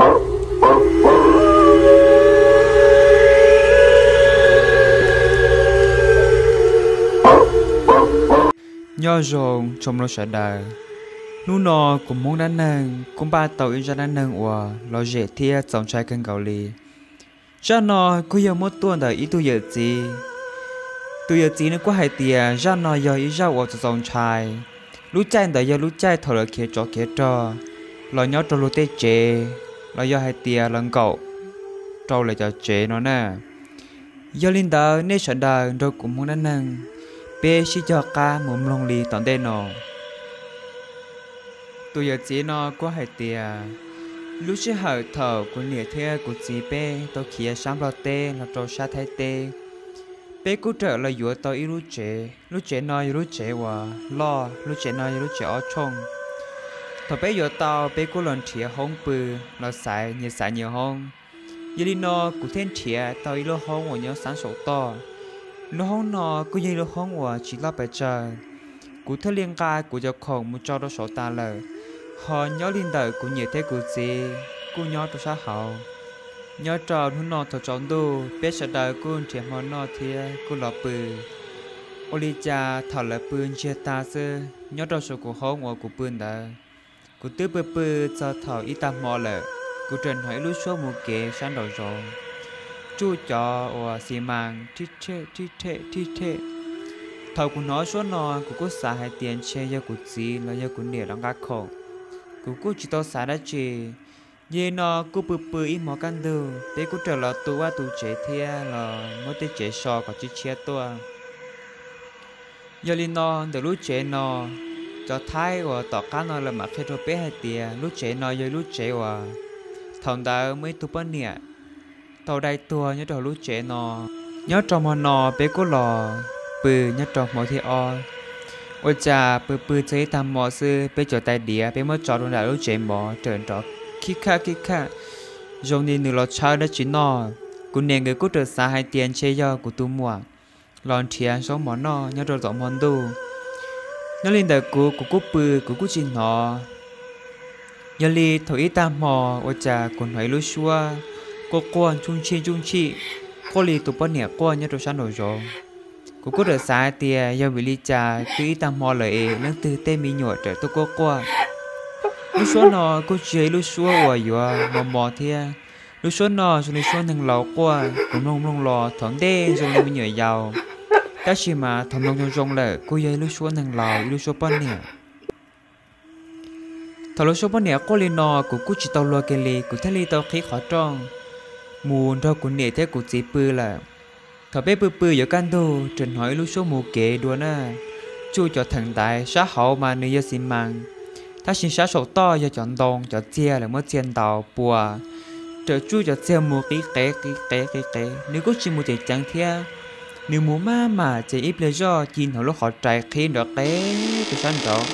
Nyob zoo tsoom mloog sawv daws, hnub no kuv Hmoob dab neeg kuj npaj tau ib zaj dab neeg uas lom zem thiab txaus ntshai kawg nkaus li. Zaj no kuj yog muab tuaj ntawm ib tug yawm txiv. Tus yawm txiv no kuj hais tias zaj no yog ib zaj uas txaus txaus ntshai. Lub caij ntawd yog lub caij thaum lawv khiav tsov khiav rog los nyob rau luag tej tsev, los yog hais tias los nkaum rau lawv cov tsev no na. Yog li ntawd nej sawv daws nrog kuv Hmoob dab neeg, peb sib cog qab mus mloog li tom ntej no. Tus yawm txiv no kuj hais tias, lub sij hawm thaum kuv niam thiab kuv txiv peb tau khiav sab Nplog teb los rau sab Thaib teb, peb kuj rawm los yuav tau ib lub tsev. Lub tsev no yog lub tsev uas loj, lub tsev no yog lub tsev ob tshooj. Thaum peb yuav tau, peb kuj los nrhiav hoob pw, los xaiv nyias xaiv nyias hoob. Yog li no kuv thiaj nrhiav tau ib lub hoob uas nyob sab saum toj. Lub hoob no kuj yog ib lub hoob uas tsis loj pes tsawg. Kuv thiaj li nqa kuv cov khoom mus tso rau saud tas lawm, ho nyob li ntawm kuv niam thiab kuv txiv kuj nyob rau sab hauv. Nyob rau hnub no thaum tsaus ntuj peb sawv daws kuj nrhiav hmo noj thiab kuj los pw. Ua li cas thaum lawv pw ntsiag tag xwb, nyob rau saum kuv hoob uas kuv pw ntawd, kuv twb pw pw txog thaum ib tag hmo lawm, kuv rawm hnov ib lub suab mus kev sab nraum zoov, tsuj cov uas xi mas thib rhem thib rhem thib rhem. Thaum kuv hnov suab no kuv kuj xav hais tias ntshe yog kuv txiv los yog kuv niam los nqa khoom. Kuv kuj tsis tau xav dab tsi. Yog li no kuj pw pw ib hmos kaj ntug, peb kuj rawm los tu vaj tu tsev thiab los muab tej tsev so kom tshiab tshiab tuaj. Yog li no ntawm lub tsev no, cov Thaib uas tom qab no lawv mam qhia rau peb hais tias lub tsev no yog lub tsev uas thaum ntawd muaj ib tug poj niam tau dai tuag nyob rau hauv lub tsev no. Nyob rau hmo no peb kuj los pw nyob rau hmo thib ob. Ua cas pw pw txog ib tag hmo xwb, peb cov tais diav peb muab tso rau nram lub tsev mov rawm nrov khib khaj khib khaj, zoo li nws los tshawb dab tsi noj. Kuv niam nkawd kuj rawm xav hais tias ntshe yog kuv tus muam los nrhiav zaub mov noj nyob rau tom hmo ntuj. Nyob li ntawm kuv, kuv kuj pw, kuv kuj tsis hnov. Yog li thaum ib tag hmo, ua cas kuv hnov ib lub suab quaj quaj ntsuj ntshij ntsuj ntshij, quaj li tus poj niam quaj nyob rau sab nraum zoov. Kuv kuj rawm xav hais tias yog vim li cas twb ib tag hmo lawm es leej twg tej me nyuam rawm tuaj quaj quaj. Lub suab no kuj tsis yog ib lub suab uas yuav mos mos thiab. Lub suab no zoo li suab neeg laus quaj, kuv mloog mloog los thaum ntej zoo li me nyuam yaus, tab sis mas thaum mloog zoo zoo lawm kuj yog ib lub suab neeg laus, ib lub suab poj niam. Thaum lub suab poj niam quaj li no, kuv kuj tsis tau luag kiag li, kuv thiaj li tau qhib qhov rooj mus nrog kuv niam thiab kuv txiv pw lawm. Thaum peb pw pw yuav kaj ntug, rawm hnov ib lub suab mus kev dua na, tsuj cov theem ntaiv. Sab hauv mas nws yog xi mas, tab sis sab saum toj yog cov ntoo, cov txiag lawv muab txiag ntaus puas, rawm tsuj cov txiag mus qib qev qib qev qib qev. Nws kuj tsis mus ceev ceev thiab, nws mus maj mam ces ib pliag zoj ci hnov lub qhov rais qhib nrov qev rau sab nraud.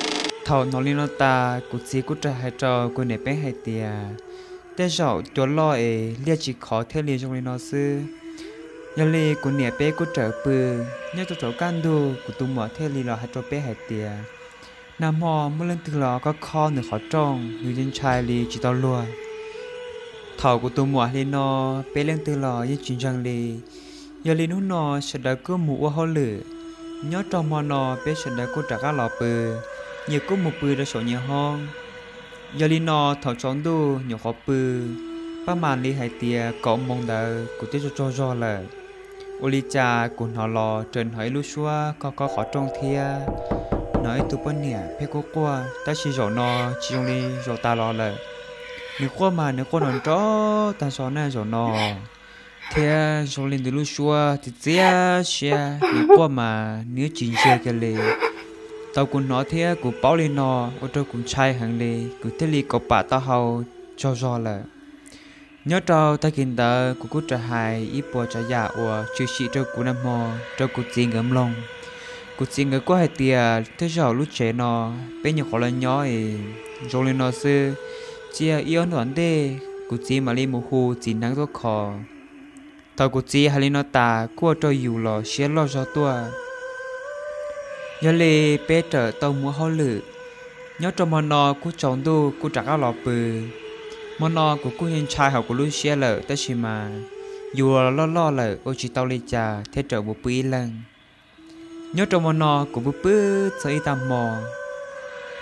Thaum hnov li no tas, kuv txiv kuj rawm hais rau kuv niam peb hais tias, tej zaum cua loj es liaj tsis khov thiaj li zoo li no xwb. Yog li kuv niam peb kuj rawm pw. Nyob rau thaum kaj ntug, kuv tus muam thiaj li los hais rau peb hais tias, nag hmo muaj leej twg los khob khob nws qhov rooj, nws yeej ntshai li tsis tau luag. Thaum kuv tus muam hais li no, peb leej twg los yeej tsis ntseeg li. Yog li hnub no sawv daws kuj mus ua hauj lwm. Nyob rau hmo no peb sawv daws kuj rov qab los pw, nyias kuj mus pw rau saum nyias hoob. Yog li no thaum tsaus ntuj nyuam qhuav pw, paj mam li hais tias kaum moos ntawd kuv twb tsaug tsaug zog lawm. Ua li cas kuv hnov los raws hnov ib lub suab khob khob qhov rooj thiab hnov ib tug poj niam pheej quaj quaj, tab sis zaum no tsis zoo li zaum tas los lawm. Nws quaj mas nws quaj nrov nrov tag zog na zaum no, thiab zoo li nws lub suab txias txias siab, nws quaj mas nws tsis ntsiag kiag li. Tau kuv hnov thiab kuv paub li no, ua rau kuv ntshai heev li, kuv thiaj li kauv pam taub hau tsaug zog lawm. Nyob rau tag kis ntawd kuv kuj rov hais ib puas tsav yam uas tshwm sim rau kuv nag hmo rau kuv txiv nkawd mloog. Kuv txiv nkawd kuj hais tias tej zaum lub tsev no peb nyuam qhuav los nyob es zoo li no xwb, cia ib ob hnub tom ntej kuv txiv mam li mus hu txiv neeb tuaj kho. Thaum kuv txiv hais li no tas kuj ua rau yus los siab loj zog tuaj. Yog li peb rawm tau mus ua hauj lwm, nyob rau hmo no kuj tsaus ntuj kuj rov qab los pw. Hmo no kuv kuj yeej ntshai hauv kuv lub siab lawm tab sis mas yus loj loj lawm ua tsis tau li cas thiaj rawm mus pw ib leeg. Nyob rau hmo no kuv pw pw txog ib tag hmo,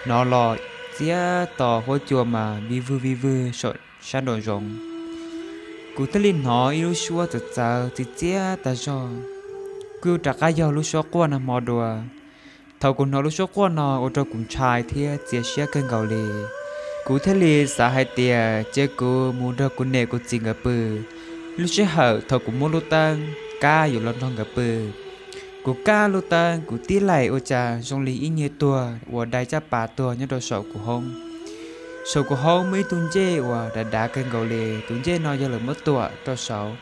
hnov los txiab to huab cua mas vij vwg vij vwg saum sab nraum zoov. Kuv thiaj li hnov ib lub suab txawv txawv txiv txiab tag zog, kuj rov qab yog lub suab quaj nag hmo dua. Thaum kuv hnov lub suab quaj no ua rau kuv ntshai thiab txias siab kawg nkaus li. Kuv thiaj li xav hais tias cia kuv mus nrog kuv niam kuv txiv nkawd pw. Lub sij hawm thaum kuv muab lub teeb kab yuav los nrog nkawd pw, kuv kab lub teeb kuv tib laim ua cas zoo li ib niag tuag uas dai caj pas tuag nyob rau saum kuv hoob. Saum kuv hoob muaj ib tug ncej uas dav dav kawg nkaus li, tus ncej no yog lawv muab tuam rau saud.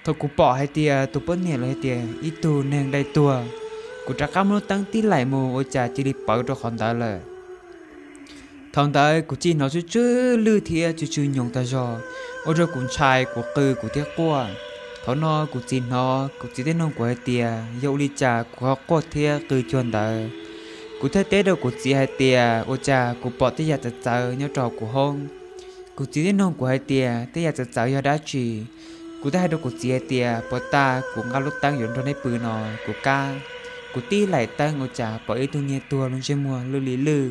Thaum kuv pom hais tias tus poj niam los hais tias ib tug neeg dai tuag, kuv rov qab muab lub teeb tib laim mus ua cas cia li pawv rau qhov ntawd lawm. Thaum ntawd kuv cia li hnov tsw tsw lwj thiab tsw tsw nyoos tag zog, ua rau kuv ntshai kuv qw kuv thiab quaj. Thaum no kuv txiv hnov, kuv txiv thiaj nug kuv hais tias yog ua li cas kuv ho quaj thiab qw cuag ntawd. Kuv thiaj teb rau kuv txiv hais tias ua cas kuv pom tej yam txawv txawv nyob rau hauv kuv hoob. Kuv txiv thiaj nug kuv hais tias tej yam txawv txawv yog dab tsi. Kuv thiaj hais rau kuv txiv hais tias puas tas kuv nqa lub teeb yuav nrog neb pw no, kuv kab, kuv tib laim teeb ua cas pom ib tug niag tuag lub ntsej muag lwj li lwj,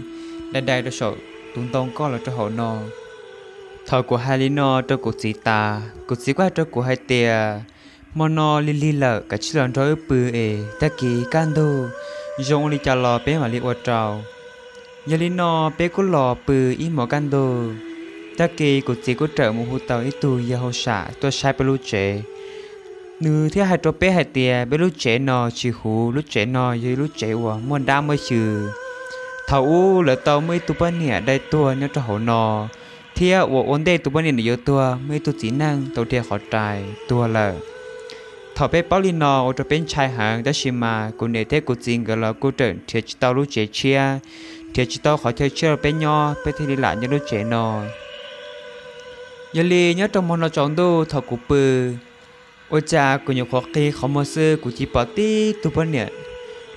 dai dai rau saum tus ntoo koj los rau hauv no. Thaum kuv hais li no rau kuv txiv tas, kuv txiv kuj hais rau kuv hais tias hmo no lig lig lawm, kav tsij los nrog wb pw es tag kis kaj ntug zoo ua li cas los peb mam li ua rau. Yog li no peb kuj los pw ib hmos kaj ntug. Tag kis kuv txiv kuj rawm mus hu tau ib tug yawg hauj sam tuaj saib peb lub tsev. Nws thiaj hais rau peb hais tias peb lub tsev no tsis huv, lub tsev no yog ib lub tsev uas muaj dab muaj xyw. Thaum ub lawv tau muaj ib tug poj niam dai tuag nyob rau hauv no, thiab uas ua ntej tus poj niam ntawd yuav tuag muaj ib tug txiv neej tau dhia qhov rais tuag lawm. Thaum peb paub li no ua rau peb ntshai heev, tab sis mas kuv niam thiab kuv txiv nkawd los kuj rawm nrhiav tsis tau lub tsev tshiab, nrhiav tsis tau qhov chaw tshiab rau peb nyob, peb thiaj li lam nyob lub tsev no. Yog li nyob rau hmo no tsaus ntuj thaum kuv pw, ua cas kuv nyuam qhuav qi qhov muag xwb kuv cia li pom tib tug poj niam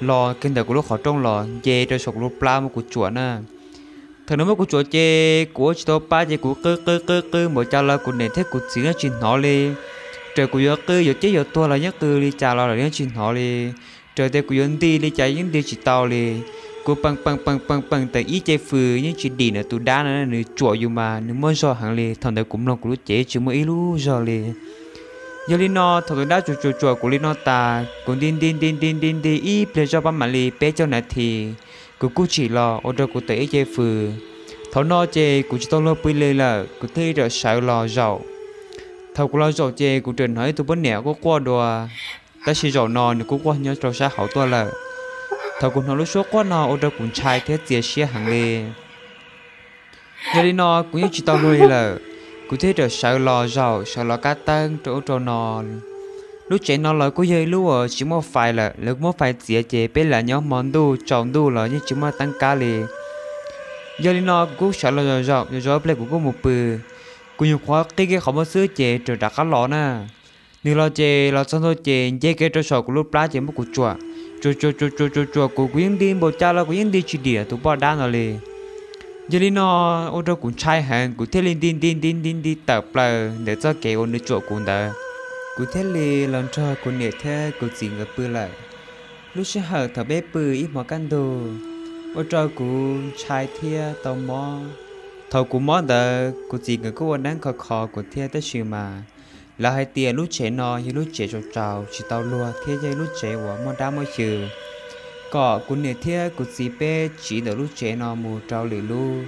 los kiag ntawm kuv lub qhov rooj los nce rau saum kuv lub plab muab kuv tsuam na. Thaum nws muab kuv tsuam ces kuv ua tsis tau pa ces kuv qw qw qw qw npaum cas los kuv niam thiab kuv txiv yeej tsis hnov li. Raws kuv yuav qw yuav ciaj yuav tuag los yeej qw li cas los lawv yeej tsis hnov li. Raws tias kuv yuav nti li cas yeej nti tsis tau li. Kuv peem peem peem peem peem tawm ib ce fws yeej tsis dim nws tus dab no, nws tsuam yus mas nws muaj zog heev li. Thaum ntawd kuv mloog kuv lub cev tsis muaj ib lub zog li. Yog li no thaum tus dab tsuam tsuam tsuam kuv li no tas kuv nti nti nti nti nti nti ib pliag zoj pab mam li peb caug nas this, kuv kuj tsim los ua rau kuv tawm ib ce fws. Thaum no ces kuv tsis tau luag pw li lawm, kuv thiaj li rawm sawv los zaum. Thaum kuv los zaum ces kuv rawm hnov ib tug poj niam quaj quaj dua, tab sis zaum no nws kuj quaj nyob rau sab hauv tuaj lawm. Thaum kuv hnov lub suab quaj no ua rau kuv ntshai thiab txias siab heev li. Yog li no kuv yeej tsis tau luag li lawm, kuv thiaj rawm sawv los zaum sawv los kab teeb rau ub rau no. Lub tsev no los kuj yog ib lub uas tsis muaj fais lawm, lawv kuj muab fais txiav ces peb lam nyob hmo ntuj tsaus ntuj los yeej tsis muaj teeb kab li. Yog li no kuv kuj sawv los zaum zaum zaum ib pliag kuv kuj mus pw. Kuv nyuam qhuav qi kiag qhov muag xwb ces raws rov qab los na. Nws los ces los txog ntua ces nce kiag rau saum kuv lub plab ces muab kuv tsuam, tsuam tsuam tsuam tsuam tsuam kuv, kuv yeej nti npaum cas los kuv yeej nti tsis dim tus poj dab no li. Yog li no ua rau kuv ntshai heev, kuv thiaj li nti nti nti nti nti tawm plaws ntawm txoj kev uas nws tsuam kuv ntawd. Kuv thiaj li los nrog kuv niam thiab kuv txiv nkawd pw lawm. Lub sij hawm thaum peb pw ib hmos kaj ntug, ua rau kuv ntshai thiab tau mob. Thaum kuv mob ntawd kuv txiv nkawd kuj ua neeb kho kho kuv thiab, tab sis mas lawv hais tias lub tsev no yog lub tsev tsaus tsaus tsis tau luag thiab yog lub tsev uas muaj dab muaj xyw, kom kuv niam thiab kuv txiv peb tsiv ntawm lub tsev no mus rau lwm lub.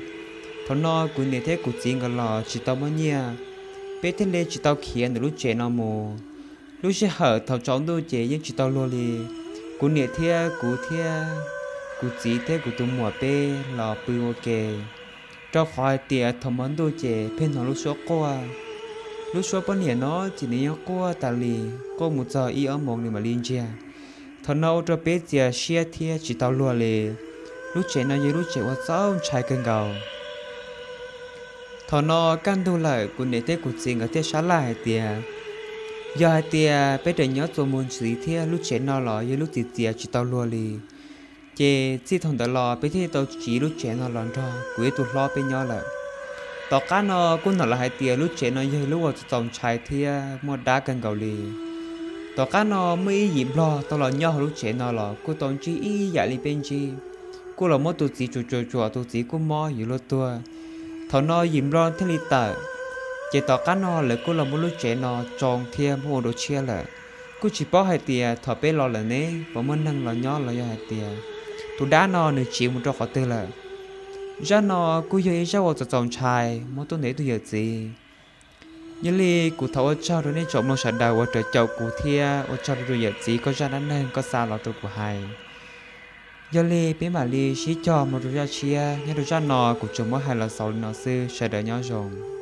Thaum no kuv niam thiab kuv txiv nkawd los tsis tau muaj nyiaj, peb thiaj li tsis tau khiav ntawm lub tsev no mus. Lub sij hawm thaum tsaus ntuj ces yeej tsis tau luag li. Kuv niam thiab kuv thiab kuv txiv thiab kuv tus muam peb los pw ua ke, rau qhov hais tias thaum hmo ntuj ces pheej hnov lub suab quaj. Lub suab poj niam no ces nws yeej quaj tas li, quaj mus txog ib ob moos nws mam li ntsiag. Thaum no ua rau peb txias siab thiab tsis tau luag li. Lub tsev no yog lub tsev uas txaus ntshai kawg nkaus. Thaum no kaj ntug lawm kuv niam thiab kuv txiv nkawd thiaj sab laj hais tias yog hais tias peb rawm nyob txuas mus ntxiv thiab lub tsev no los yog lub txiv txias tsis tau luag li, ces txij thaum ntawd los peb thiaj tau tsiv lub tsev no los nrog kuv ib tug hlob peb nyob lawm. Tom qab no kuj hnov lawv hais tias lub tsev no yog lub uas txaus txaus ntshai thiab muaj dab kawg nkaus li. Tom qab no muaj ib yim nplog tau los nyob hauv lub tsev no los kuj tau ntsib ib yam li peb ntsib, kuj los muab tus txiv tsuam tsuam tsuam, tus txiv kuj mob yuav luag tuag. Thaum no yim nplog thiaj li tawm. Ces tom qab no lawv kuj los muab lub tsev no tsoo thiab muab ua dua tshiab lawm. Kuj tsis paub hais tias thaum peb los lawm ne puas muaj neeg los nyob los yog hais tias tus dab no nws tsiv mus rau qhov twg lawm. Zaj no kuj yog ib zaj uas txaus txaus ntshai muab tuaj ntawm ib tug yawm txiv. Yog li kuv thov ua tsaug rau nej tsoom mloog sawv daws uas raws caum kuv thiab ua tsaug rau tus yawm txiv koj zaj dab neeg koj xa los rau kuv hais. Yog li peb mam li sib cog mloog rau zaj tshiab, nyob rau zaj no kuv tsuas muab hais los xaus li no xwb, sawv daws nyob zoo.